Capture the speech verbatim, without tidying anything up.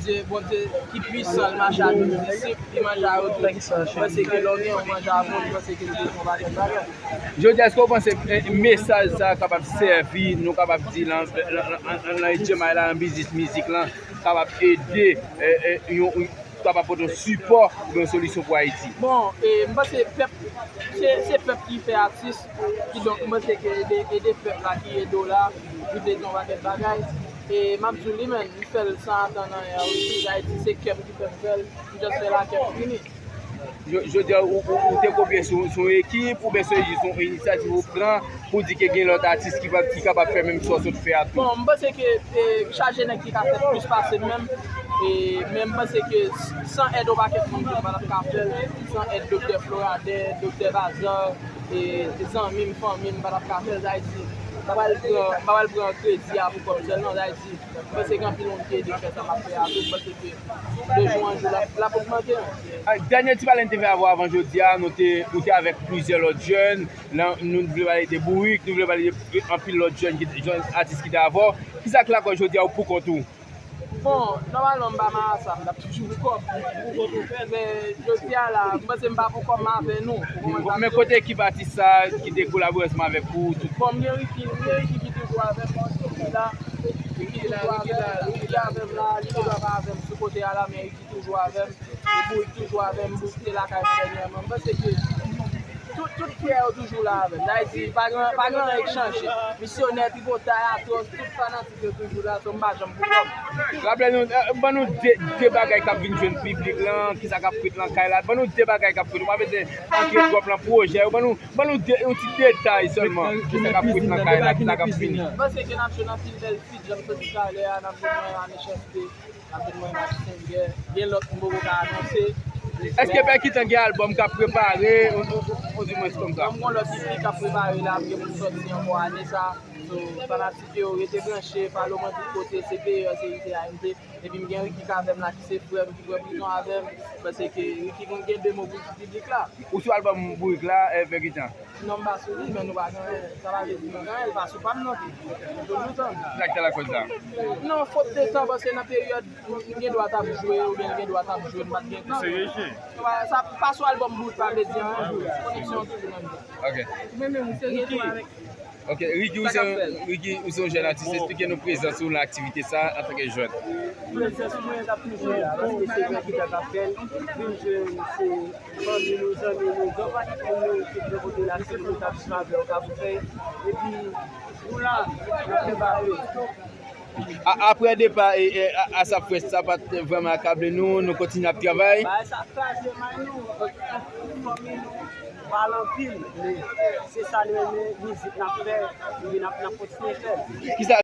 Bondye, Bondye ki pwisan, l mache a douz disip, li manje a yo tou. M panse ke lè w gen yon manje a fon, m panse ke l bezwen yon pakèt bagay. Jodi a, èske w panse, eh, mesaj sa a kapab sèvi, nou kapab di, nan, nan, nan, nan, nan H M I la, nan biznis mizik lan, kapab ede, eh, eh, yon, yon, kapab pote yon sipò oubyen yon solisyon pou Ayiti? Bon, eh, m panse pèp, se, se pèp ki fè atis, kidonk m panse ke ede, ede pèp la ki ede w la, li vle di yon pakèt bagay. E m ap di w li menm, li fè l san atann anyen, wi. Sa vle di se kè m ki fè m fè l, m just fè l a kè m fini. Jodi a, ou, ou, ou te konfye sou, sou yon ekip, oubyen se jis yon inisyativ ou pran pou di ke gen lòt atis ki, ki kapab fè menm sa w sot fè a tou? Bon, m panse ke, e, chaje nèg ki ka fè plis pase m menm. E, men m panse ke s-, san èd yon pakèt moun, m pa t ap ka fè l. San èd Doktè Floradè, Doktè Bazan, e, zanmi m, fanmi m, m pa t ap ka fè l. Sa vle di, m pa pral pran, m pa pral pran kredi a pou kò m sèlman. Sa vle di, m panse gen anpil moun ki ede m fè sa m ap fè a tou. M panse ke de jou an jou, l ap, l ap ogmante. A, dènye ti pale n te fè avè w avan jodi a, nou te, ou te avèk plizyè lòt jèn. Nan, nou vle pale de Bourik, nou vle pale de anpil lòt jèn ki, jèn atis ki te avè w. Kisa k lakòz jodi a ou poukont ou? Bon, nòmalman, m pa Marasa, m t ap toujou pou kò m. Men, jodi a la, m panse m pa pou kò m avè nou. Ou konprann sa m di w? Men kote ekip atis sa a ki te kolabore ansanm avèk ou? Bon, m gen Ricky, m gen Ricky ki toujou avè m, Ricky la, Ricky toujou avè m, Ricky avè m la, li toujou ap avè m sou kote a la, men Ricky toujou avè m. E Bourik toujou avè m, Bourik te lakay mwen dènyèman. M panse ke tout, tout frè yo toujou la avè m. Sa vle di, pa gen, pa gen anyen k chanje. Misyonè, tripotay, atwòs, tout fanatik yo toujou la, so m pa janm pou kò m. Raple nou, eh, ban nou de, de bagay k ap vin jwenn piblik lan, kisa k ap fèt nan kay la. Ban nou de bagay k ap fèt. Ou pa bezwen antre twòp nan pwojè yo. Ban nou, ban nou de, yon ti detay sèlman. Kisa k ap fèt nan kay la, kisa k ap vini. M panse ke n ap jwenn anpil bèl feat, jan m sot di talè a, n ap jwenn Ane Chèste. Ap vin mwen ak Sengè. Gen lòt m poko ka anonse. Èske Pèkitan gen albòm k ap prepare, ou, ou, ou, ou di mwens kòmsa? Bon, m gon lòt E P k ap prepare la, m gen pou l sòti ankò ane sa. So, fanatik yo, rete branche, follow mwen tout kote, se P E R C I T A N T. Epi m gen Ricky k avè m la, ki se frè m, ki pran prizon avè m. M panse ke Ricky konn gen de mo pou l di piblik la. Ou sou albòm Bourik la, eh, Pèkitan? Non, m pa sou li, men nou pa gen anyen. Sa pa vle di nou gen anyen, li pa sou pa m non tou. M toujou tann. Kisa k te lakòz sa? Non, fot de tan, paske nan peryòd, m gen dwa t ap jwe, oubyen l gen dwa t ap jwe, m pa t gen tan. Sa pa sou albòm Bourik pa vle di anyen, se koneksyon an toujou nan mitan. Ok. Men, men, ou serye tou avèk. Ok, Ricky, ou se, Ricky, ou se yon jèn atis, esplike nou prezans ou nan aktivite sa a antanke jèn. Prezans mwen t ap toujou la, paske se Pèkitan k ap fè l, vin jwenn se fanmi nou, zanmi nou, gran paket moun nou ki bò kote la, se nou k ap viv avè yo, k ap fè. Epi, nou la, n ap prepare. A, apre depa, e, e, a, Asap Fresh, sa pa t vrèman akable nou, nou kontinye ap travay. Bagay sa kraze may nou, fanmi nou, pale anpil, men se sa nou renmen, mizik n ap fè, epi n ap, n ap kontinye fè l. Kisa